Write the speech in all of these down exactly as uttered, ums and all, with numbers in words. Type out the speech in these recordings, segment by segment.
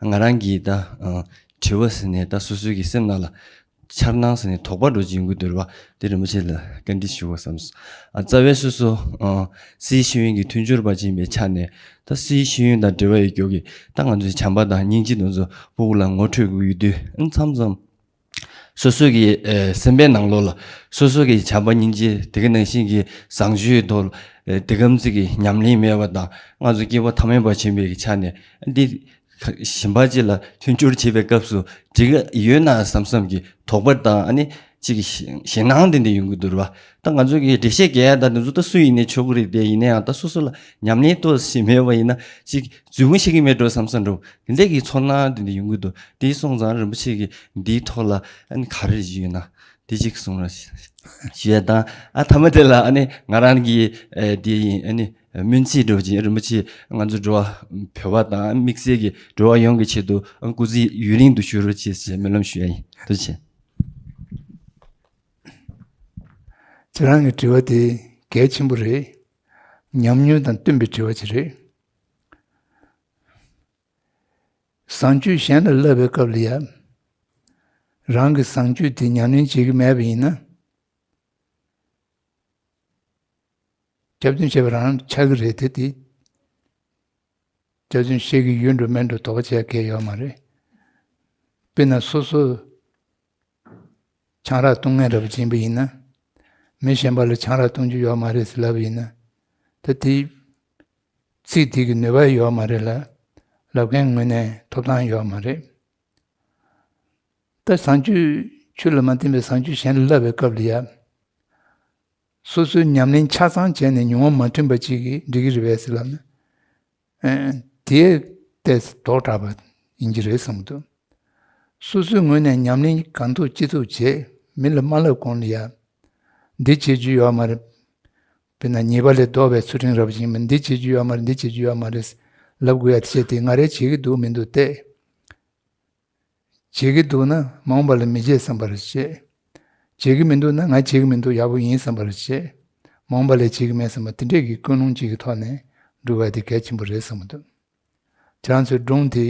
ང་རང་གིས་ད་ཨ་དྲི་བ་ཟེར་ནས་ད་སོ་སོའི་གི་སེམས་ནང་ལ་འཆར་སྣང་ཟེར་ནས་དོགས་པ་འདྲ་ཅིག་ཡོང་གི་འདུག་རེད་བ། དེ་རིན་པོ་ཆེ་ལ་བཀའ་འདྲི་ཞུ་དགོས་བསམས་སོང་། ཨ་རྩ་བའི་སོ་སོ་ཨ་སྲིད་ཤེས་ཡོན་གྱི་མཐུན་སྦྱོར་པ་ཅིག་ཡིན་པའི་ཆ་ནས། ད་སྲིད་ཤེས་ཡོན་དང་འབྲེལ་བ་ཡོད་རྒྱུ་གི་ད་ང་ཚོའི་བྱམས་པ་དང་སྙིང་རྗེ་དེ་ཚོ་སྤུ་གུ་ལ་ངོ་འཕྲོད་དགོས་ཀྱི་དུས། ཨ་མཚམས་མཚམས་སོ་སོ་གི་ཨེ་སེམས་པའི་ནང་ལོགས་ལ་སོ་སོ་གི་བྱམས་པ་སྙིང་རྗེ། དེ་ག་ནང་བཞིན་གྱི་བཟང་སྤྱོད་ཐོག་ཨེ་དེ་གམ་ཚིག་གི་ཉམས་ལེན་མེད་པ་དང་། ང་ཚོ་སྐྱེ་བོ་ཐ་མལ་པ་ཆེན་པོའི་གི་ཆ་ནས་འདི་གཞན་པ་ཅིག་ལ་མཐུན་སྦྱོར་བྱེད་པའི་སྐབས་སུ་འགྲིག་གི་ཡོད་ན་བསམ་བསམ་གྱི་དོགས་པ་དང་། ཨ་ནི་ཅིག་གི་ཞེད་སྣང་དེ་འདྲ་ཡོང་གི་འདུག་རེད་བ། ད་ང་ཚོ་གི་འགྲེལ་བཤད་རྒྱག་ཡ་ད་དེ་ཚོ་ད་སུ་ཡིན་ནའི་ཆོག་གི་རེད་དེ། ཡིན་ན་ཡང་ད་སོ་སོ་ལ་ཉམས་ལེན་ཏོག་ཙམ་མེད་པ་ཡིན་ན་ཅིག་རྫུན་མ་བཤད་ཀྱི་མེད་འགྲོ་བསམ་བསམ་འགྲོ། དེ་འདྲ་གི་ཚོར་སྣང་དེ་འདྲ་ཡོང་གི་འདུག་དེ་སོང་ཙང་རིན་པོ་ཆེ་གིས་འདིའི་ཐོག་ལ་ཨ་ནི་ག་རེ་ཞུ་ཡོད་ན་དེ་གཅིག་གསུང་རོགས་ཞུ་ཡ་དང་། ཨ་མཐའ་མ་དེ་ལ་ཨ་ནི་ང་རང་གི་ཨེ་དེ་ཡིན། ཨ་ནི་སྨོན་ཚིག་འདྲ་བོ་ཅིག་རིན་པོ་ཆེ་ང་ཚོ་འགྲོ་བ་བོད་པ་དང་དམིགས་བསལ་གྱི་འགྲོ་བ་ཡོངས་ཀྱི་ཆེད་དུ་ཨ་སྐུ་ཚེ་ཡུན་རིང་དུ་བཞུགས་རོགས་བྱེད་ཅེས་སྨོན་ལམ་ཞུ་ཡ་ཡིན། ཐུགས་རྗེ་ཆེ། ཁྱེད་རང་གི་དྲི་བ་དེ་གལ་ཆེན་པོ་རེད། ཉམས་མྱོང་དང་བསྟུན་པའི་དྲི་བ་ཅིག་རེད། བཟང་སྤྱོད་གཞན་ལ་བསླབ་པའི་སྐབས་ལ་ཡ། རང་གི་བཟང་སྤྱོད་དེ་ཉམས་ལེན་བྱེད་ཀྱི་མེད་པ་ཡིན་ན། སྐྱབས་སྟོན་བྱས་པ་རང་ཆགས་ཀྱི་རེད་དེ། དེ་སྐྱབས་སྟོན་བྱེད་ཀྱི་ཡོད་འགྲོ་མེད་འགྲོ་དོགས་པ་བྱེད་ཡ་གང་ཡང་ཡོད་མ་རེད། དཔེར་ན་སོ་སོ་ཆང་རག་བཏུང་མཁན་འདྲ་བོ་ཅིག་ཡིན་པ་ཡིན་ན། མི་གཞན་པ་ལ་ཆང་རག་བཏུང་རྒྱུ་ཡོད་མ་རེད་ཟེར་ལབ་པ་ཡིན་ན། ད་དེ་ཚིག་དེ་གི་ནུས་པ་ཡོད་མ་རེད་ལ། ལབ་མཁན་ངོས་ནས་ཐོབ་ཐང་ཡོད་མ་རེད། ད་བཟང་སྤྱོད་ཆོས་ལ་མ་བརྟེན་པའི་བཟང་སྤྱོད་གཞན་ལ་བསླབ་པའི་སྐབས་ལ་ཡ། སོ་སོའི་ཉམས་ལེན་ཆ་ཚང་བྱས་ནས་མྱོང་བ་མ་ཐོན་པ་ཅིག་གིས་འགྲིག་གི་རེད་པས་ཟེར་ལབ་ན། ཨ་དེ་ལྟས་ལྡོག་དྲགས་པ་ཡིན་གྱི་རེད་བསམ་གྱི་འདུག་སོ་སོའི་ངོས་ནས་ཉམས་ལེན་གང་ཐུབ་ཅི་ཐུབ་བྱས། མི་ལ་མ་ལབ་གོང་ལ་ཡ། འདི་བྱེད་རྒྱུ་ཡོད་མ་རེད། དཔེར་ན་ཉེས་པ་ལས་ལྡོག་པའི་ཚུལ་ཁྲིམས་རབ་ཅིག་ཡིན་པ། འདི་བྱེད་རྒྱུ་ཡོད་མ་རེད། འདི་བྱེད་རྒྱུ་ཡོད་མ་རེད་ལབ་དགོས་ཡ་དེ་བྱས་ཏེ་ང་རས་བྱེད་ཀྱི་འདུག་མི་འདུག་བལྟས། བྱེད་ཀྱི་འདུག་ན་མ་འོངས་པ་ལ་མི་བྱེད་བསམ་པ་རེ་བྱེད། བྱེད་ཀྱི་མི་འདུག་ན་ང་བྱེད་ཀྱི་མི་འདུག་ཡག་པོ་ཡིན་བསམ་པ་རེ་བྱེད། མ་འོངས་པ་ལ་བྱེད་ཀྱི་མེད་བསམ་པ་དེ་འདྲས་ཀྱི་ཀུན་སློང་གཅིག་གི་ཐོག་ནས་འགྲོ་བ་དེ་གལ་ཆེན་པོ་རེད་བསམ་གྱི་འདུག་ཁྱེད་རང་ཚོའི་སྒྲུང་དེ་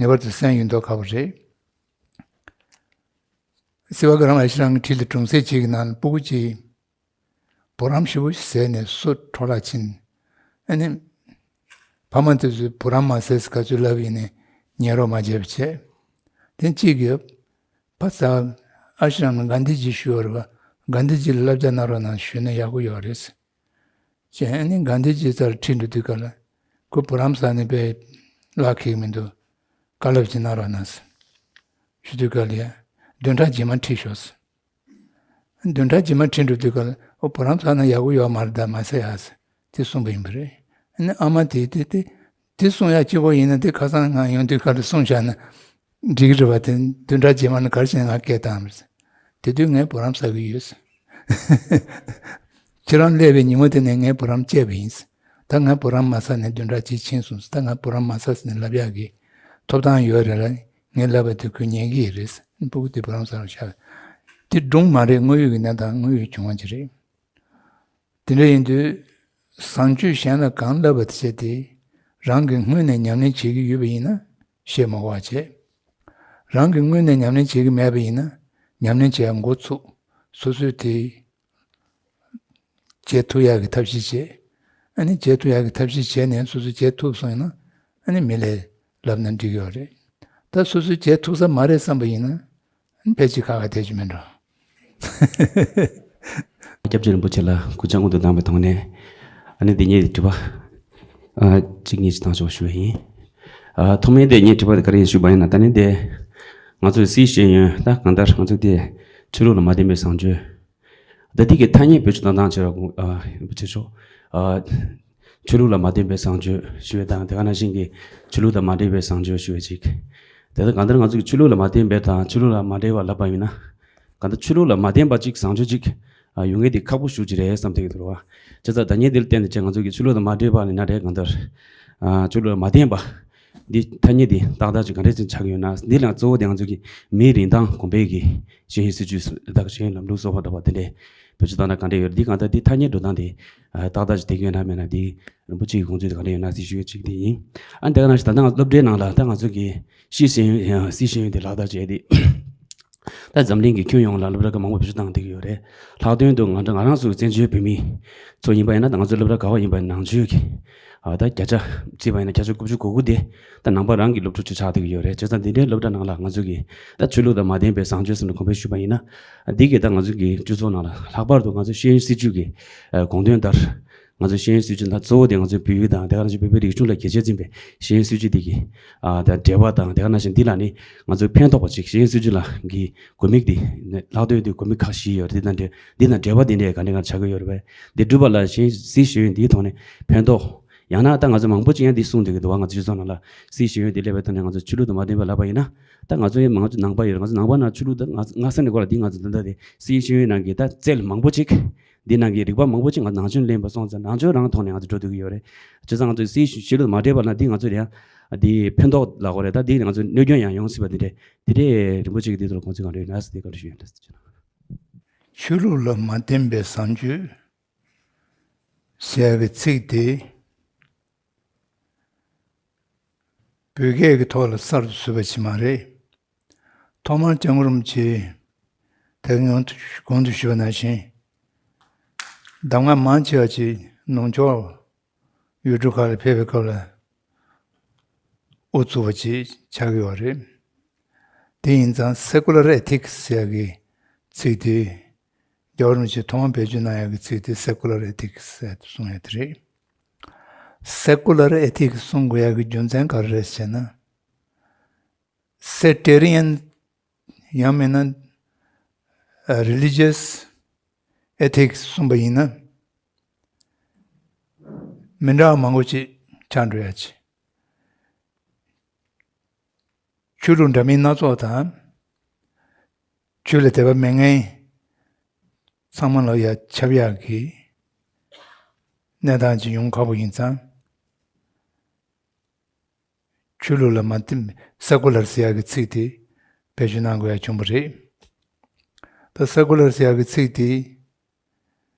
ངེས་པར་དུ་གསན་ཡོད་མདོག་ཁ་པོ་རེད། སེ་བ་ག་རམ་ཨ་ཤི་རང་གི་འཁྲིས་ལ་གྲོང་གསེབ་ཅིག་གི་ནང་ལ་སྤུ་གུ་གཅིག་བུ་རམ་ཞེ་པོ་ཞིག་བཟས་ནས་སོ་འཕྲོ་བརླག་ཕྱིན། ཨ་ནི། ཕ་མ་དེ་ཚོས་བུ་རམ་མ་བཟས་ཟེར་ག་ཚོད་ལབ་ཡིན་ནའི་ཉན་རོགས་མ་བྱས་པ་བྱས། དེ་གཅིག་གིས་ཕ་ས་ཨ་ཤི་རམ་ལ་གྷན་དྷི་ཇི་ཞུ་བ་རེད་པ། གྷན་དྷི་ཇི་ལ་བསླབ་བྱ་གནང་རོགས་གནང་ཞུས་ན་ཡག་པོ་ཡོད་རེད། ཅེས་ཨ་ནི་གྷན་དྷི་ཇི་རྩར་ཁྲིད་འགྲོ་དུས་སྐབས་ལ། ཁོ་བུ་རམ་ཟ་ནས་དཔེ་བརླག་ཁེགས་མི་འདུག་བཀའ་སློབ་ཅིག་གནང་རོགས་གནང་ཟེར། ཞུ་དུས་སྐབས་ལ་ཡ། བདུན་ཕྲག་རྗེས་མ་ཁྲིད་ཤོག་ཟེར། བདུན་ཕྲག་རྗེས་མ་ཁྲིད་འགྲོ་དུས་སྐབས་ལ་ཨོ་བུ་རམ་ཟ་ན་ཡག་པོ་ཡོད་མ་རེད་ད་མ་ཟ་ཡ་ཟེར་དེ་གསུངས་པ་ཡིན་པ་རེད། ཨ་ནི་ཨ་མ་དེས་དེ་དེ་དེ་གསུང་ཡ་གཅིག་པོ་ཡིན་ན་དེ་ཁ་སང་ང་ཡོང་དུས་སྐབས་ལ་གསུངས་བཞག་ན་འགྲིག་གི་རེད་པ། དེ་བདུན་ཕྲག་རྗེས་མ་ནི་ག་རེ་བྱས་ནས་ང་སྐད་བཏང་རེད་ཟེར། དེ་དུས་ངས་བུ་རམ་ཟ་གི་ཡོད་ཟེར། ཁྱེད་རང་སླེབས་པའི་ཉིན་མོ་དེ་ནས་ངས་བུ་རམ་བཅད་པ་ཡིན་ཟེར། ད་ང་བུ་རམ་མ་ཟ་ནས་བདུན་ཕྲག་གཅིག་ཕྱིན་སོང་ཟེར། ད་ང་བུ་རམ་མ་ཟ་ཟེར་ནས་ལབ་ཡག་གི་ཐོབ་ཐང་ཡོད་རེད་ལ། ངས་ལབ་པ་དེ་ཁོས་ཉན་གི་ཡོད་རེད། སྤུ་གུ་དེ་བུ་རམ་ཟ་རུ་བཞག་དེ་སྒྲུང་མ་རེད། དངོས་ཡོད་ཀྱི་གནས་སྟངས་དངོས་ཡོད་བྱུང་བ་ཅིག་རེད། དེ་འདྲ་ཡིན་དུས་བཟང་སྤྱོད་གཞན་ལ་གང་བསླབ་པ་དེ་བྱས་ཏེ་རང་གི་སྔོན་ནས་ཉམས་ལེན་བྱེད་ཀྱི་ཡོད་པ་ཡིན་ན་ཞེད་མ་དགོས་པ་བྱས། རང་གི་སྔོན་ནས་ཉམས་ལེན་བྱེད་ཀྱི་མེད་པ་ཡིན་ན་ཉམས་ལེན་བྱེད་ཡ་འགོ་ཚུགས། སོ་སོས་དེ་བྱེད་ཐུབ་ཡག་གི་ཐབས་ཤེས་བྱེད། ཨ་ནི་བྱེད་ཐུབ་ཡག་གི་ཐབས་ཤེས་བྱས་ནས་སོ་སོས་བྱེད་ཐུབ་སོང་ཡིན་ན་ཨ་ནི་མི་ལ་ལབ་ན་འགྲིག་ཡོད་རེད། ད་སོ་སོས་བྱེད་ཐུབ་ས་མ་རེད་བསམ་པ་ཡིན་ན་ཨ་ནི་ཕལ་ཆེར་ཁག་ཁག་ཐེབས་ཀྱི་མེད་འགྲོ། སྐྱབས་རྗེ་རིན་པོ་ཆེ་ལ་སྐུ་ཕྱྭ་སྔོན་དུ་བཏང་བའི་ཐོག་ནས། ཨ་ནི་འདི་ངའི་དྲི་བ། ཨ་གཅིག་གཉིས་ཤིག་བཏང་ཆོག་ཞུ་བ་ཡིན། ཨ་ཐོག་མའི་དེ་ངའི་དྲི་བ་དེ་ག་རེ་ཡིན་ཞུས་པ་ཡིན་ན། ད་ནི་དེ་ང་ཚོའི་སྲིད་ཤེས་ཡོན་ད་གང་ལྟར་ང་ཚོ་དེ་ཆོས་ལུགས་ལ་མ་བརྟེན་པའི་བཟང་སྤྱོད། ད་འདི་གི་ཐ་སྙད་བེད་སྤྱོད་བཏང་སྟངས་བྱེད་རོགས་ཨ་རིན་པོ་ཆེ་མཆོག་ཨ་ཆོས་ལུགས་ལ་མ་བརྟེན་པའི་བཟང་སྤྱོད་ཞུ་བའི་དང་དེ་ག་ནང་བཞིན་གྱི་ཆོས་ལུགས་དང་མ་འབྲེལ་བའི་བཟང་སྤྱོད་ཞུ་བའི་ཅིག་དེ་ལྟར་གང་ལྟར་ང་ཚོ་གི་ཆོས་ལུགས་ལ་མ་བརྟེན་པའི་དང་ཆོས་ལུགས་ལ་མ་འབྲེལ་བ་ལབ་པ་ཡིན་ན། གང་ལྟར་ཆོས་ལུགས་ལ་མ་བརྟེན་པ་ཅིག་བཟང་སྤྱོད་ཅིག་ཨ་ཡོང་མཁན་དེ་ཁག་པོ་ཞེ་པོ་ཅིག་རེད་བསམ་བསྡད་ཀྱི་འདུག་རེད་བ། བྱས་ཙང་ད་ངས་འདིར་བརྟེན་ནས་བྱས་ང་ཚོ་གི་ཆོས་ལུགས་ལ་མ་འབྲེལ་བ་ལབ་ན་རེད། གང་ལྟར་ཨ་ཆོས་ལུགས་ལ་མ་བརྟེན་པ་འདི་ཐ་སྙད་འདི་ཏག་ཏག་ཅིག་ག་འདྲས་ཅིག་ཆགས་ཀྱི་ཡོད་ན། འདི་ལ་གཙོ་བོ་དེ་ང་ཚོ་གི་མིའི་རིན་ཐང་གོང་འཕེལ་གྱི་ཤེས་ཡོན་སྲིད་ཇུས་དང་ཤེས་ཡོན་ལམ་ལུགས་སོགས་པ་འདྲ་བ་དེ་འདྲས་ བེད་སྤྱོད་བཏང་ན་ག་འདྲ་ཡོད་རེད། འདི་གང་ལྟར་འདི་ཐ་སྙད་འགྲོ་སྟངས་དེ་ཨ་ཏག་ཏག་ཅིག་བསྡད་ཀྱི་ཡོད་ན་མེད་ན། འདི་རིན་པོ་ཆེའི་དགོངས་ཚུལ་དེ་ག་འདྲ་ཡོད་ན་ཟེར་ཞུ་ཡས་གཅིག་དེ་ཡིན། ཨ་འདི་ག་ནང་བཞིན་ད་ལྟ་ང་སློབ་གྲྭའི་ནང་ལ་ད་ང་ཚོ་གི་སྲིད་ཤེས་ཡོན་སྲིད་ཤེས་ཡོན་དེ་ལག་བསྟར་བྱས་ཏེ། ད་འཛམ་གླིང་གི་ཁྱོན་ཡོངས་ལ་སློབ་གྲྭ་ཁག་མང་པོ་བེད་སྤྱོད་བཏང་བསྡད་ཀྱི་ཡོད་རེད། ལྷག་དོན་དུ་ང་ང་རང་ཚོ་བཙན་བྱོལ་བོད་མི་ཚོ་ཡིན་པ་ཡིན་ན། ད་ང་ཚོ་སློབ་གྲྭ་ག་པར་ཡིན་པ་ནང་ཆོས་ཀྱི་ཨ་ད་བརྒྱ་ཆ་བརྩིས་པ་ཡིན་ན་བརྒྱ་ཆ་དགུ་བཅུ་གོ་དགུ་དེ་ད་ནང་པ་རང་གི་སློབ་ཕྲུག་ཅིག་ཆགས་བསྡད་ཀྱི་ཡོད་རེད། བྱས་ཙང་འདི་འདྲའི་སློབ་གྲྭ་ནང་ལ་ང་ཚོ་གི་ད་ཆོས་ལུགས་དང་མ་བརྟེན་པའི་བཟང་སྤྱོད་ཟེར་ནས་གོང་སྤེལ་ཞུས་པ་ཡིན་ན། འདི་གི་ད་ང་ཚོ་གི་སྤྱི་ཚོགས་ནང་ལ་ལྷག་པར་དུ་ང་ཚོ་ཤེས་ཡོན་སྲིད་བྱུས་ཀྱི་ཨ་དགོངས་དོན་ལྟར། ང་ཚོ་ཤེས་ཡོན་སྲིད་བྱུས་ད་གཙོ་བོ་དེ་ང་ཚོའི་བོད་ཡིག་དང་དེ་ག་ནང་བཞིན་བོད་པའི་རིག་གཞུང་ལ་གལ་ཆེར་འཛིན་པའི་ཤེས་ཡོན་སྲིད་བྱུས་དེ་གི་ཨ་ད་འབྲེལ་བ་དང་། དེ་ག་ནང་བཞིན་འདི་ལ་ནི་ང་ཚོ་ཕན་ཐོགས་པ་ཅིག་ཤེས་ཡོན་སྲིད་བྱུས་ལ་གི་དགོས་དམིགས་དེ་ལྷག་དོན་དེ་དགོས་དམིགས་ཁག་བཞི་ཡོད་རེད། འདི་དང་འབྲེལ་འདི་དང་འབྲེལ་བ་འདི་འདྲའི་ག་འདྲ་ག་འདྲ་ཆགས་ཀྱི་ཡོད་རེད་པས། འདི་སྒྲུབ་པ་ལ་ཤེས་ཡོན་སྲིད་ཤེས་ཡོན་འདིའི་ཐོག་ནས་ཕན་ཐོགས། ཡང་ན་ད་ང་ཚོ་མང་པོ་ཅིག་ཡང་འདི་གསུངས་བསྡད་ཀྱི་འདུག་བ། ང་ཚོ་སྤྱི་ཚོགས་ནང་ལ་སྲིད་ཤེས་ཡོན་འདི་སླེབས་པའི་ཐོག་ནས་ང་ཚོ་ཆོས་ལུགས་དང་མ་མཐུན་པ་ལབ་པ་ཡིན་ན། ད་ང་ཚོ་ཡང་མང་ཚོ་ནང་པ་ཡོད་རེད། ང་ཚོ་ནང་པ་ནང་ཆོས་ལུགས་ད་ང་ང་ས་ནས་གོ་ལ་འདི་ང་ཚོ་འདི་འདྲ་དེ་སྲིད་ཤེས་ཡོན་ནང་གི་ད་རྩལ་མང་པོ་ཅིག་འདི་ནང་གི་རིག་པ་མང་པོ་ཅིག་ང་ནང་ཆོས་ལེན་པ་སོང་ཙང་ནང་ཆོས་རང་ཐོག་ནས་ང་ཚོ་འགྲོ་ཐུབ་ཀྱི་ཡོད་རེད། བྱས་ཙང་ང་ཚོ་སྲིད་ཤེས་ལུགས་མ་འདྲེས་པ་ན་འདི་ང་ཚོ་ཡང་འདི་ཕན་ཐོགས་ལབ་དགོས་རེད། ད་འདི་ང་ཚོ་གནོད་སྐྱོན་ཡང་ཡོང་སྲིད་པ་འདི་འདྲས། དེ་འདྲས་རིན་པོ་ཆེ་གི་འདི་ཐོག་ལ་དགོངས་ཚུལ་ག་འདྲ་ཡོད་ན་ཟེར་དེ་བཀའ་འདྲི་ཞུ་ཡིན། ལགས་སོ། ཆོས་ལུགས་ལ་མ་བརྟེན་པའི་བཟང་སྤྱོད་ཟེར་ཡག་གི་ཚིག་དེ་བོད་སྐད་ཀྱི་ཐོག་ལ་གསར་དུ་བཟོས་པ་ཞིག་མ་རེད། ཐོག་མར་སྐྱབས་མགོན་རིན་པོ་ཆེས་ད་གིན་གོང་དུ་ཞུས་པ་ནང་བཞིན། གདམས་ངག་མང་ཆེ་བ་ཅིག་ནུབ་ཕྱོགས་ཡུལ་གྲུ་ཁག་ལ་ཕེབས་པའི་སྐབས་ལ་དབུ་བཙུགས་པ་ཅིག་ཆགས་ཀྱི་ཡོད་རེད། དེ་ཡིན་ཙང་སེ་ཀུ་ལར་ཨེ་ཐིག་སི་ཟེར་ཡག་གི་ཚིག་དེ། རྒྱལ་བ་རིན་པོ་ཆེས་ཐོག་མར་བེད་སྤྱོད་གནང་ཡག་གི་ཚིག་དེ་སེ་ཀུ་ལར་ཨེ་ཐིག་སི་ཟེར་གསུང་ཡག་དེ་རེད། སེ་ཀུ་ལར་ཨེ་ཐིག་སི་གསུང་དགོས་ཡག་གི་རྒྱུ་མཚན་ག་རེ་རེད་ཟེར་ན། སེ་ཀུ་ལར་ཡང་མིན་ན་རི་ལི་ཇི་ཡས་ཨེ་ཐིག་སི་གསུངས་པ་ཡིན་ན། མི་འདྲ་བ་མང་པོ་ཅིག་ཆགས་འགྲོ་ཡག་ཅིག་ཆོས་ལུགས་འདྲ་མིན་སྣ་ཚོགས་དང་། ཆོས་ལ་དད་པ་མེད་མཁན་ཚང་མ་ལ་ཡ་ཁྱབ་ཡག་གི་གནས་སྟངས་ཅིག་ཡོང་ཁག་པོ་ཡིན་ཙང་། ཆོས་ལུགས་ལ་མ་བརྟེན་པའི་སེ་ཀུ་ལར་ཟེར་ཡག་གི་ཚིག་དེ་བེད་སྤྱོད་གནང་དགོས་ཡག་བྱུང་བ་རེད། ད་སེ་ཀུ་ལར་ཟེར་ཡག་གི་ཚིག་དེ་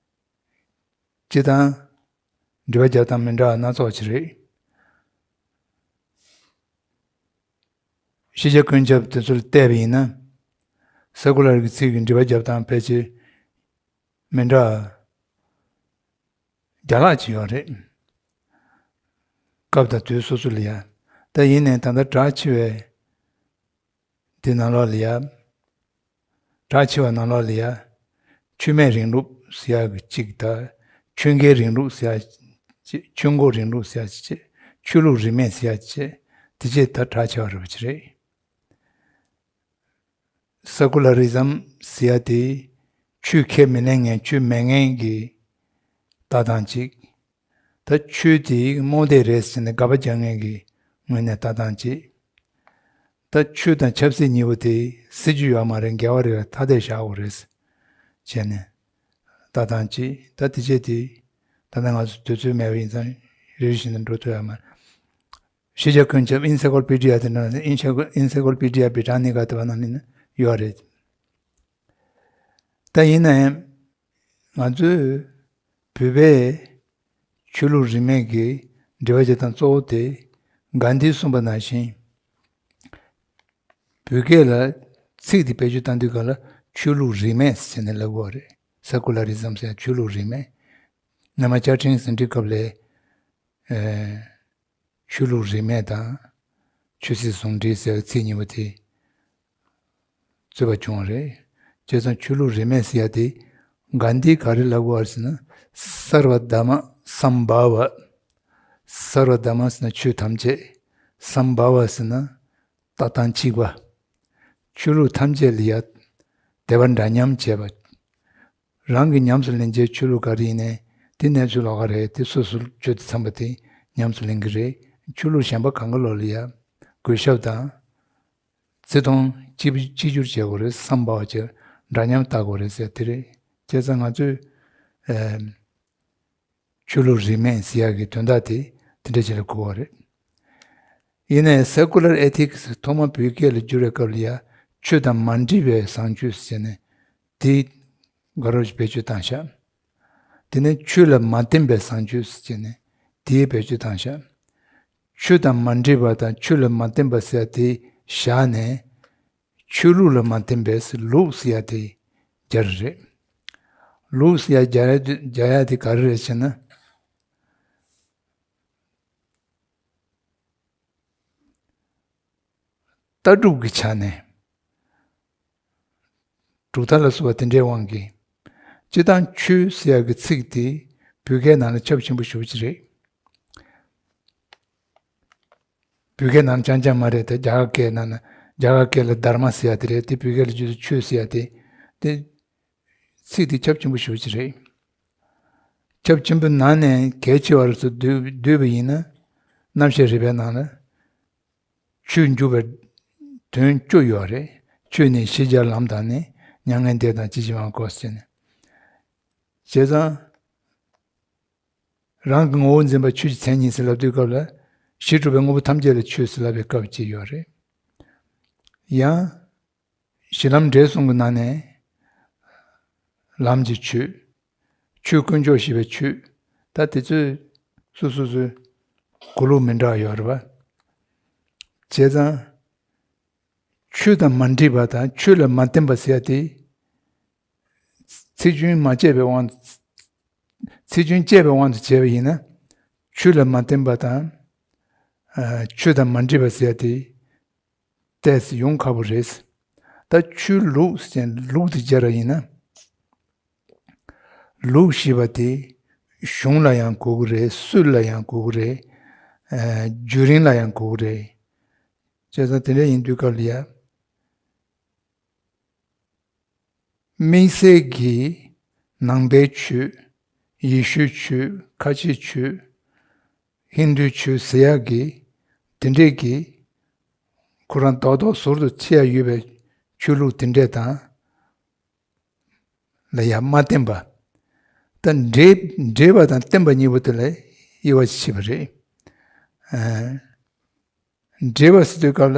སྤྱིར་བཏང་འགྲེལ་པ་རྒྱབ་སྟངས་མི་འདྲ་བ་སྣ་ཚོགས་ཅིག་རེད། ཤེས་བྱ་ཀུན་ཁྱབ་དེ་ཚོ་ལ་བལྟས་པ་ཡིན་ན། སེ་ཀུ་ལར་གྱི་ཚིག་གི་འགྲེལ་པ་རྒྱབ་སྟངས་ཕལ་ཆེར་མི་འདྲ་བ་རྒྱ་ལྷག་ཅིག་ཡོད་རེད། སྐབས་དང་དུས་སོ་སོ་ལ་ཡ། ད་ཡིན་ནའི་ད་ལྟ་གྲགས་ཆེ་བའི་དེ་ནང་ལོགས་ལ་ཡ། གྲགས་ཆེ་བ་ནང་ལོགས་ལ་ཡ། ཆོས་མེད་རིང་ལུགས་ཟེར་ཡག་གི་གཅིག་དང་། ཆོས་འགལ་རིང་ལུགས་ཟེར་ཡག་གཅིག་ཆོས་འགོག་རིང་ལུགས་ཟེར་ཡག་གཅིག་ཆོས་ལུགས་རིས་མེད་ཟེར་ཡག་གཅིག་དེ་བཅས་ད་གྲགས་ཆེ་བ་རེད་པ་ཅིག་རེད། སེ་ཀུ་ལ་རི་ཛམ་ཟེར་ཡག་དེ་ཆོས་ཁས་མི་ལེན་མཁན་ཆོས་མེད་མཁན་གྱི་ལྟ་སྟངས་གཅིག་ད་ཆོས་དེ་རྨོངས་དད་རེད་ཟེར་ནས་དགག་པ་རྒྱག་མཁན་གྱི་ངོས་ནས་ལྟ་སྟངས་གཅིག་ད་ཆོས་དང་ཆབ་སྲིད་གཉིས་པོ་དེ་སྲིད་ཇུས་ཡོད་མ་རེད། འགལ་བ་རེད། ཐ་དད་བཞག་དགོས་རེད་བྱས་ནས་ལྟ་སྟངས་གཅིག་ད་དེ་བྱས་དེ་ད་ལྟ་ང་ཚོ་དུས་ཚོད་མེད་པ་ཡིན་ཙང་རེ་རེ་བཞིན་དུ་འགྲོ་ཐུབ་ཡོད་མ་རེད། ཤེས་བྱ་ཀུན་ཁྱབ་ཨིན་སའི་ཀོ་ལོ་པི་ཌི་ཡ་དེ་འདྲ་ཨིན་སའི་ཀོ་ཨིན་སའི་ཀོ་ལོ་པི་ཌི་ཡ་བི་ཊ་ནི་ཀ་དེ་བ་ནང་ནས་ཡོད་རེད། ད་ཡིན་ན་ཡང་ང་ཚོས་བོད་པའི་ཆོས་ལུགས་རིས་མེད་ཀྱི་འབྲེལ་བ་བྱེད་སྟངས་གཙོ་བོ་དེ་གྷན་དྷིས་གསུངས་པ་ནང་བཞིན། བོད་སྐད་ལ་ཚིག་དེ་བེད་སྤྱོད་བཏང་དུས་སྒང་ལ་ཆོས་ལུགས་རིས་མེད་ཟེར་ནས་ལབ་དགོས་པ་རེད། སེ་ཀུ་ལ་རི་ཛམ་ཟེར་ཆོས་ལུགས་རིས་མེད། སྔོན་མ་བཅའ་ཁྲིམས་ཟིན་བྲིས་སྐབས་ལ་ཨེ། ཆོས་ལུགས་རིས་མེད་དང་ཆོས་སྲིད་ཟུང་འབྲེལ་ཟེར་བའི་ཚིག་གཉིས་པོ་དེ་རྩོད་པ་བྱུང་བ་རེད། བྱས་ཙང་ཆོས་ལུགས་རིས་མེད་ཟེར་ཡ་དེ་གྷན་དྷིས་ག་རེ་ལབ་དགོས་པ་རེད་ཟེར་ན། སརྦ་དྷརྨ་སམ་བྷ་ཝ། སརྦ་དྷརྨ་ཟེར་ན་ཆོས་ཐམས་ཅད། སམ་བྷ་ཝ་ཟེར་ན་ལྟ་སྟངས་གཅིག་པ། ཆོས་ལུགས་ཐམས་ཅད་ལ་ཡ་དད་པ་འདྲ་མཉམ་བྱས་པ། རང་གིས་ཉམས་སུ་ལེན་བྱའི་ཆོས་ལུགས་ག་རེ་ཡིན་ནའི་དེ་གནས་ཚུལ་ལོགས་ཀ་རེད། དེ་སོ་སོར་བརྗོད་དེ་འཚམས་པ་དེ་ཉམས་སུ་ལེན་གྱི་རེད། ཆོས་ལུགས་གཞན་པ་གང་ག་ལོག་ལ་ཡ་གུས་ཞབས་དང་བརྩི་མཐོང་གཅིག་གཅིག་གྱུར་བྱེད་དགོས་རེད། སམ་བྷ་ཝ་བྱས་འདྲ་མཉམ་ལྟ་དགོས་རེད་ཟེར་དེ་རེད། བྱས་ཙང་ང་ཚོས་ཨེ་ཆོས་ལུགས་རིས་མེད་ཟེར་ཡག་གི་དོན་དག་དེ་དེ་འདྲ་ཅིག་ལ་གོ་བ་རེད། ཡིན་ནའི་སེ་ཀུ་ལར་ཨེ་ཐིག་སི་ཐོག་མ་བོད་སྐད་ལ་བསྒྱུར་བའི་སྐབས་ལ་ཡ་ཆོས་དང་མ་འདྲེས་པའི་བཟང་སྤྱོད་ཟེར་ནས་དེ་ དགའ་རབ་ཀྱིས་བེད་སྤྱོད་བཏང་ཤག་དེ་ནས་ཆོས་ལ་མ་བརྟེན་པའི་བཟང་སྤྱོད་ཟེར་ནས་དེའི་བེད་སྤྱོད་བཏང་ཤག་ཆོས་དང་མ་འདྲེས་པ་དང་ཆོས་ལ་མ་བརྟེན་པ་ཟེར་དེ་བཞག་ནས། ཆོས་ལུགས་ལ་མ་བརྟེན་པའི་ལུགས་ཟེར་ཡ་དེ་སྦྱར་རེད། ལུགས་ཟེར་ཡ་སྦྱར་ཡ་དེ་སྦྱར་ཡ་དེ་ག་རེ་རེད་ཟེར་ན། ལྟ་གྲུབ་ཀྱི་ཆ་ནས་གྲུབ་མཐའ་ལ་སོགས་པ་དེ་འདྲའི་དབང་གིས། སྤྱིར་བཏང་ཆོས་ཟེར་ཡ་གི་ཚིག་དེ་བོད་སྐད་ནང་ལ་ཁྱབ་ཆེན་པོ་ཞེ་པོ་ཅིག་རེད། བོད་སྐད་ནང་རྐྱང་རྐྱང་མ་རེད་དེ། རྒྱ་གར་སྐད་ནང་ན། རྒྱ་གར་སྐད་ལ་དྷརྨ་ཟེར་ཡ་དེ་རེད་དེ། བོད་སྐད་ལ་བསྒྱུར་ཚེ་ཆོས་ཟེར་ཡ་དེ། དེ་ཚིག་དེ་ཁྱབ་ཆེན་པོ་ཞེ་པོ་ཅིག་རེད། ཁྱབ་ཆེན་པོའི་ནང་ནས་གལ་ཆེ་བ་རུ་ཚུར་བསྡུས་བསྡུས་པ་ཡིན་ན། རྣམ་བཤད་རིག་པའི་ནང་ལ་ཆོས་འཇུག་པའི་དོན་བཅུ་ཡོད་རེད། ཆོས་ནི་ཤེས་བྱ་ལམ་དང་ནི། མྱ་ངན་འདས་དང་ཇི་བཞིན་པ་གོ་ཟེར་ནས། བྱས་ཙང་། རང་གི་ངོ་བོ་འཛིན་པ་ཆོས་ཀྱི་མཚན་ཉིད་ཟེར་ལབ་དུས་སྐབས་ལ། གཞི་གྲུབ་པའི་དངོས་པོ་ཐམས་ཅད་ལ་ཆོས་ཟེར་ལབ་པའི་སྐབས་ཅིག་ཡོད་རེད། ཡང་། གཞི་ལམ་འབྲས་གསུམ་གྱི་ནང་ནས། ལམ་གྱི་ཆོས། ཆོས་དཀོན་མཆོག་ཞེས་པའི་ཆོས། ད་དེ་ཚོས་སོ་སོ་སོའི་གོ་ལུགས་མི་འདྲ་བ་ཡོད་རེད་པ། བྱས་ཙང་། ཆོས་དང་མ་འདྲེས་པ་དང་ཆོས་ལ་མ་བརྟེན་པ་ཟེར་ཡ་དེ། ཚིག་རྒྱུན་མ་བཅད་པའི་དབང་དུ། ཚིག་རྒྱུན་བཅད་པའི་དབང་དུ་བྱས་པ་ཡིན་ན། ཆོས་ལ་མ་བརྟེན་པ་དང་། ཨ། ཆོས་དང་མ་འདྲེས་པ་ཟེར་ཡ་དེ། ཏོག་ཙམ་ཡོང་ཁག་པོ་རེད། ད་ཆོས་ལུགས་ཟེར་ལུགས་དེ་སྦྱར་བ་ཡིན་ན། ལུགས་ཞེས་པ་དེ་གཞུང་ལ་ཡང་གོ་གི་རེད། སྲོལ་ལ་ཡང་གོ་གི་རེད། ཨ། བརྒྱུད་རིམ་ལ་ཡང་གོ་གི་རེད། བྱས་ཙང་དེ་འདྲ་ཡིན་དུས་སྐབས་ལ་ཡ། དམིགས་བསལ་གྱི་ནང་པའི་ཆོས། ཡེ་ཤུའི་ཆོས། ཁ་ཆེའི་ཆོས། ཧིན་དུའི་ཆོས་ཟེར་ཡག་གི་དེ་འདྲས་ཀྱི་ཁོ་རང་རྡོག་རྡོག་ཟུར་དུ་ཕྱེ་ཡ་ཡོད་པའི་ཆོས་ལུགས་དེ་འདྲས་དང་ལ་ཡང་མ་བརྟེན་པ། ད་འདྲེས་འདྲེས་པ་དང་བརྟེན་པ་གཉིས་པོ་དེ་ལ་དབྱེ་བ་ཕྱེ་བ་རེད། ཨ། འདྲེས་པ་ཟེར་དུས་སྐབས་ལ་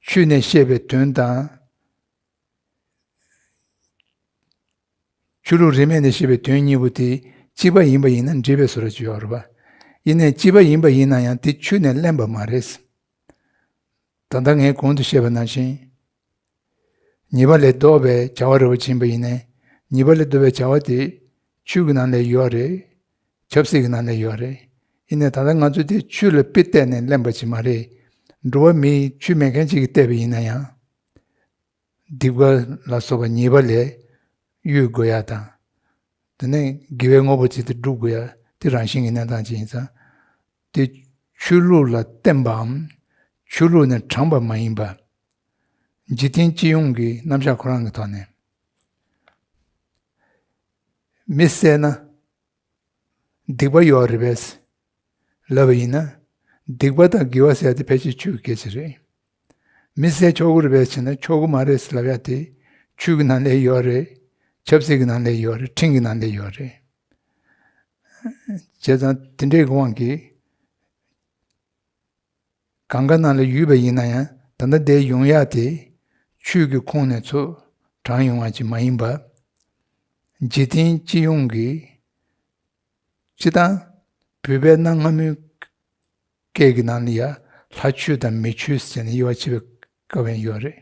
ཆོས་ནས་བཤད་པའི་དོན་དང་། ཆོས་ལུགས་རིས་མེད་ནས་བཤད་པའི་དོན་གཉིས་པོ་དེ་གཅིག་པ་ཡིན་པ་ཡིན་ན་འདྲེས་པའི་བཟོ་འདྲ་ཅིག་ཡོད་རེད་པ། ཡིན་ནའི་གཅིག་པ་ཡིན་པ་ཡིན་ན་ཡང་དེ་ཆོས་ནས་བརླན་པ་མ་རེད། ད་ལྟ་ངས་གོང་དུ་བཤད་པ་ནང་བཞིན། ཉེས་པ་ལས་ལྡོག་པའི་བྱ་བ་རེ་བ་ཕྱིན་པ་ཡིན་ནའི། ཉེས་པ་ལས་ལྡོག་པའི་བྱ་བ་དེ་ཆོས་ཀྱི་ནང་ལ་ཡོད་རེད། ཆབ་སྲིད་ཀྱི་ནང་ལ་ཡོད་རེད། ཡིན་ནའི་ད་ལྟ་ང་ཚོ་དེ་ཆོས་ལ་དཔེ་བལྟས་ནས་བརླན་པ་ཅིག་མ་རེད། འགྲོ་བ་མིའི་ཆོས་མེད་མཁན་ཅིག་གིས་བལྟས་པ་ཡིན་ན་ཡང་། སྡིག་པ་ལ་སོགས་པ་ཉེས་པ་ལས་གཡོལ་དགོས་ཡ་དང་། དེ་ནས་དགེ་བའི་དངོས་པོ་ཅིག་དེ་སྒྲུབ་དགོས་ཡ་དེ་རང་བཞིན་གྱི་གནས་སྟངས་ཅིག་ཡིན་ཙང་། དེ་ཆོས་ལུགས་ལ་བརྟེན་པའམ། ཆོས་ལུགས་ནས་དྲངས་པ་མ་ཡིན་པ། འཇིག་རྟེན་སྤྱི་ཡོངས་ཀྱི་རྣམ་གཞག་ཁོ་རང་གི་ཐོག་ནས། མི་བསད་ན། སྡིག་པ་ཡོད་རེད་པས། ལབ་པ་ཡིན་ན། སྡིག་པ་དང་དགེ་བ་ཟེར་ཡ་དེ་ཕལ་ཆེར་ཆོས་ཀྱི་སྐད་ཆ་རེད། མི་བསད་ཆོག་གི་རེད་པས་ཟེར་ན་ཆོག་གི་མ་རེད་ཟེར་ལབ་ཡ་དེ། ཆོས་ཀྱི་ནང་ལ་ཡོད་རེད། ཆབ་སྲིད་ཀྱི་ནང་ལ་ཡོད་རེད། ཁྲིམས་ཀྱི་ནང་ལ་ཡོད་རེད། བྱས་ཙང་དེ་འདྲའི་དབང་གིས། གང་ག་ནང་ལ་ཡོད་པ་ཡིན་ན་ཡང་ད་ལྟ་འདིར་ཡོང་ཡག་དེ་ཆོས་ཀྱི་ཁོངས་ནས་ཚུར་དྲངས་ཡོང་བ་ཅིག་མ་ཡིན་པ། འཇིག་རྟེན་སྤྱི་ཡོངས་ཀྱི། སྤྱིར་བཏང་བོད་པའི་གནའ་སྔ་མོའི་སྐད་ཀྱི་ནང་ལ་ཡང་ལྷ་ཆོས་དང་མི་ཆོས་ཟེར་ནས་དབྱེ་བ་ཕྱེ་བའི་སྐབས་ཡང་ཡོད་རེད།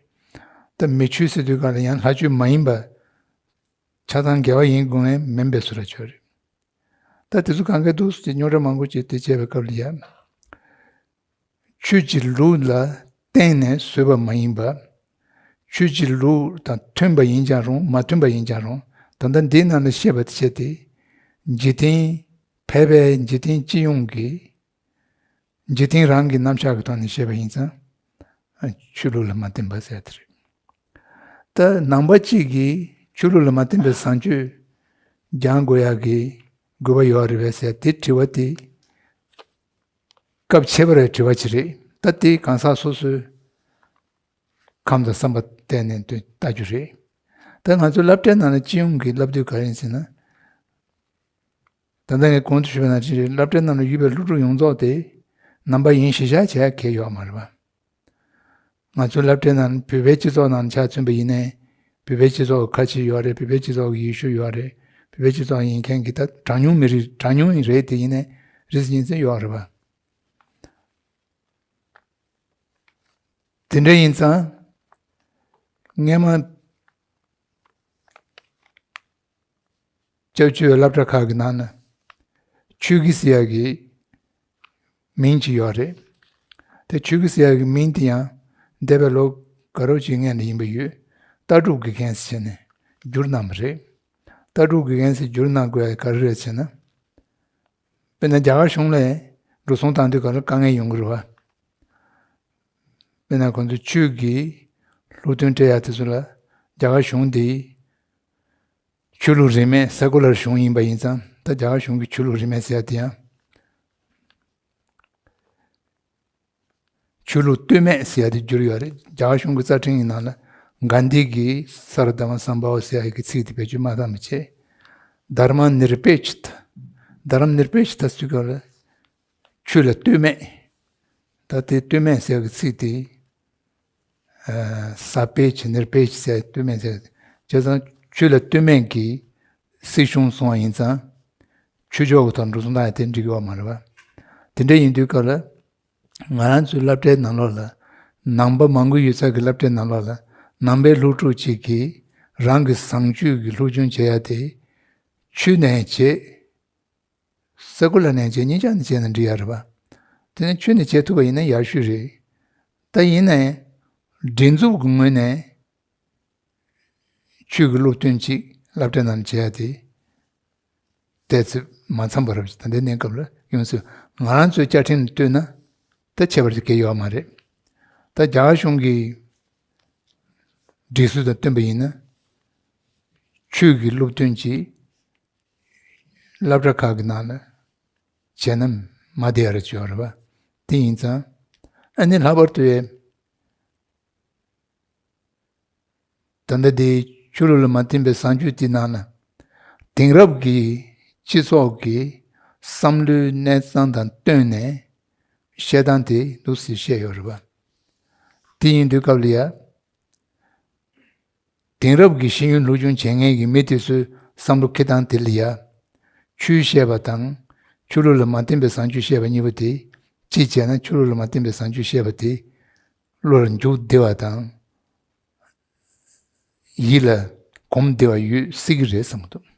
ད་མི་ཆོས་ཟེར་དུས་སྒང་ལ་ཡང་ལྷ་ཆོས་མ་ཡིན་པ་ཆ་ཚང་འགལ་བ་ཡིན་དགོས་ངེས་མིན་པའི་བཟོ་འདྲ་ཅིག་ཡོད་རེད། ད་དེ་ཚོ་གང་ག་འདུག་ཟེར་རྙོག་དྲ་མང་པོ་ཅིག་དེ་བྱས་པའི་སྐབས་ལ་ཡང་། ཆོས་ཀྱི་ལུགས་ལ་བརྟེན་ནས་བཟོས་པ་མ་ཡིན་པ། ཆོས་ཀྱི་ལུགས་དང་མཐུན་པ་ཡིན་ཀྱང་རུང་མ་མཐུན་པ་ཡིན་ཀྱང་རུང་ད་ལྟ་འདིའི་ནང་ལ་བཤད་པ་དེ་བྱས་ཏེ། འཇིག་རྟེན་ཕལ་པའི་འཇིག་རྟེན་སྤྱི་ཡོངས་ཀྱི། འཇིག་རྟེན་རང་གི་རྣམ་གཞག་གི་ཐོག་ནས་བཤད་པ་ཡིན་ཙང་། ཆོས་ལུགས་ལ་མ་བརྟེན་པ་ཟེར་དེ་རེད། ད་ནང་པ་གཅིག་གིས་ཆོས་ལུགས་ལ་མ་བརྟེན་པའི་བཟང་སྤྱོད་སྦྱང་དགོས་ཡག་གི་དགོས་པ་ཡོད་རེད་པས་ཟེར་དེ་དྲི་བ་དེ་སྐབས་ཕྱེ་བ་རེད། དྲི་བ་ཅིག་རེད། ད་དེ་གང་ཟག་སོ་སོའི་ཁམས་དང་བསམ་པ་བལྟས་ནས་དེ་ལྟ་རྒྱུ་རེད། ད་ང་ཚོ་སློབ་གྲྭའི་ནང་ལ་སྤྱི་ཡོངས་ཀྱི་བསླབ་དུས་ག་རེ་ཡིན་ཟེར་ན། ད་ལྟ་ངས་གོང་དུ་ཞུས་པ་ནང་བཞིན་རེད། སློབ་གྲྭའི་ནང་ལ་ཡོད་པའི་སློབ་ཕྲུག་ཡོངས་རྫོགས་དེ་ནང་པ་ཡིན་གཞི་བཞག་བྱེད་ཡ་གང་ཡང་ཡོད་མ་རེད་པ། ང་ཚོའི་སློབ་གྲྭའི་ནང་བོད་པའི་སྤྱི་ཚོགས་ནང་ཆ་མཚོན་པ་ཡིན་ནའི། བོད་པའི་སྤྱི་ཚོགས་ཁ་ཆེ་ཡོད་རེད། བོད་པའི་སྤྱི་ཚོགས་ཡེ་ཤུ་ཡོད་རེད། བོད་པའི་སྤྱི་ཚོགས་ཡིན་མཁན་གྱི་ད་གྲངས་ཉུང་མི་རིགས་གྲངས་ཉུང་ཡིན་རེད། དེ་ཡིན་ནའི་རིས་ཡིན་ཚེ་ཡོད་རེད་པ། དེ་འདྲ་ཡིན་ཙང་སྔས་མ་སྐྱབས་བཅོལ་སློབ་གྲྭ་ཁག་གི་ནང་ན་ཆོས་དགེ་ཟེར་ཡག་གི་མིང་ཅིག་ཡོད་རེད། དེ་ཆོས་དགེ་ཟེར་ཡག་གི་མིང་དེ་ཡང་འདས་པའི་ལོ་ག་རོ་ཅིག་སྔོན་ནས་ཡིན་པ་ཡོད། ལྟ་གྲུབ་དགེ་རྒན་ཟེར་ནས་བསྒྱུར་གནང་བ་རེད། ལྟ་གྲུབ་དགེ་རྒན་ཟེར་བསྒྱུར་གནང་དགོས་ཡག་ག་རེ་རེད་ཟེར་ན། དཔེར་ན་རྒྱ་གར་གཞུང་ལ་འགྲོ་སོང་བཏང་དུས་ག་ལ་དཀའ་ངལ་ཡོང་གི་རེད་བ། དཔེར་ན་ཁོང་ཚོ་ཆོས་ཀྱི་སློབ་སྟོན་སྤྲད་ཡག་དེ་ཚོ་ལ་རྒྱ་གར་གཞུང་དེ་ཆོས་ལུགས་རིས་མེད་སེ་ཀུ་ལར་གཞུང་ཡིན་པ་ཡིན་ཙང་། ད་རྒྱ་གར་གཞུང་གི་ཆོས་ལུགས་རིས་མེད་ཟེར་ཡག་དེ་ཡང་ཆོས་ལུགས་ལྟོས་མེད་ཟེར་ཡག་དེ་བསྒྱུར་ཡོད་རེད། རྒྱ་གར་གཞུང་གི་རྩ་ཁྲིམས་ཀྱི་ནང་ལ་གྷན་དྷི་གིས་སརྦ་དྷརྨ་སམ་བྷ་ཝ་ཟེར་ཡག་གི་ཚིག་དེ་བེད་སྤྱོད་མ་བཏང་བ་བྱས། དྷརྨ་ནིར་པེ་ཆ་ཏ། དྷརྨ་ནིར་པེ་ཆ་ཏ་ཟེར་སྐབས་ལ་ཆོས་ལ་ལྟོས་མེད། ད་དེ་ལྟོས་མེད་ཟེར་གྱི་ཚིག་དེ་ས་པེ་ཆ་ནིར་པེ་ཆ་ཟེར། ལྟོས་མེད་ཟེར། བྱས་ཙང་ཆོས་ལ་ལྟོས་མེད་ཀྱི་སྲིད་གཞུང་སོང་བ་ཡིན་ཙང་ཆོས་ཕྱོགས་ཀྱི་ཐོག་འགྲོ་སོང་བཏང་ཡག་དེ་འགྲིག་གི་ཡོད་མ་རེད་བ། དེ་འདྲ་ཡིན་དུས་སྐབས་ལ་ང་རང་ཚོའི་སློབ་གྲྭའི་ནང་ལོགས་ལ་ནང་པ་མང་པོ་ཡོད་ས་གི་སློབ་གྲྭའི་ནང་ལོགས་ལ་ནང་པའི་སློབ་ཕྲུག་ཅིག་གིས་རང་གི་བཟང་སྤྱོད་ཀྱི་སློབ་སྦྱོང་བྱེད་ཡག་དེ་ཆོས་ནས་བྱེད། སེ་ཀུ་ལར་ནས་བྱས་གཉིས་ཆ་ནས་བྱས་ན་འགྲིག་ཡག་རེད་པ། དེ་ནས་ཆོས་ནས་བྱེད་ཐུབ་པ་ཡིན་ན་ཡག་ཤོས་རེད། ད་ཡིན་ནའི་སྒྲིག་འཛུགས་ཀྱི་ངོས་ནས་ཆོས་ཀྱི་སློབ་སྟོན་ཅིག་སློབ་གྲྭ་ནང་བྱེད་ཡག་དེ་ཏོག་ཙམ་མ་འཚམས་པ་རེད་པ། ད་ལྟའི་གནས་སྐབས་ལ་ཡོང་སྲིད། ང་རང་ཚོའི་བཅའ་ཁྲིམས་ལ་ལྟོས་ན་ད་ཁྱད་པར་ཅིག་གང་ཡང་ཡོད་མ་རེད། ད་རྒྱ་གར་གཞུང་གི་སྒྲིག་སྲོལ་དང་བསྟུན་པ་ཡིན་ན་ཆོས་ཀྱི་སློབ་སྟོན་ཅིག་སློབ་གྲྭ་ཁག་གི་ནང་ལ་བྱས་ན་མ་བདེ་བ་རེ་ཅིག་ཡོད་རེད་པ། དེ་ཡིན་ཙང་ཨ་ནི་ལྷག་པར་དུ་ཡ་ད་ལྟ་དེ་ཆོས་ལུགས་ལ་མ་བརྟེན་པའི་བཟང་སྤྱོད་དེའི་ནང་ལ་དེང་རབས་ཀྱི་སྤྱི་ཚོགས་ཀྱི་བསམ་བློའི་གནས་སྟངས་དང་བསྟུན་ནས་བཤད་སྟངས་དེ་འདུག་སེ་བཤད་ཡོད་རེད་པ། དེ་ཡིན་དུས་སྐབས་ལ་ཡ། དེང་རབས་ཀྱི་ཤེས་ཡོན་སློབ་སྦྱོང་བྱེད་མཁན་གྱི་མི་དེ་ཚོའི་བསམ་བློ་འཁྱེར་སྟངས་དེ་ལ་ཡ། ཆོས་བཤད་པ་དང་ཆོས་ལུགས་ལ་མ་བརྟེན་པའི་བཟང་སྤྱོད་བཤད་པ་གཉིས་པོ་དེ། གཅིག་བྱས་ན་ཆོས་ལུགས་ལ་མ་བརྟེན་པའི་བཟང་སྤྱོད་བཤད་པ་དེ་བློ་ལ་འཇུག་བདེ་བ་དང་ཡིད་ལ་གོམས་བདེ་བ་ཡོད་སྲིད་ཀྱི་རེད་བསམ་གྱི་འདུག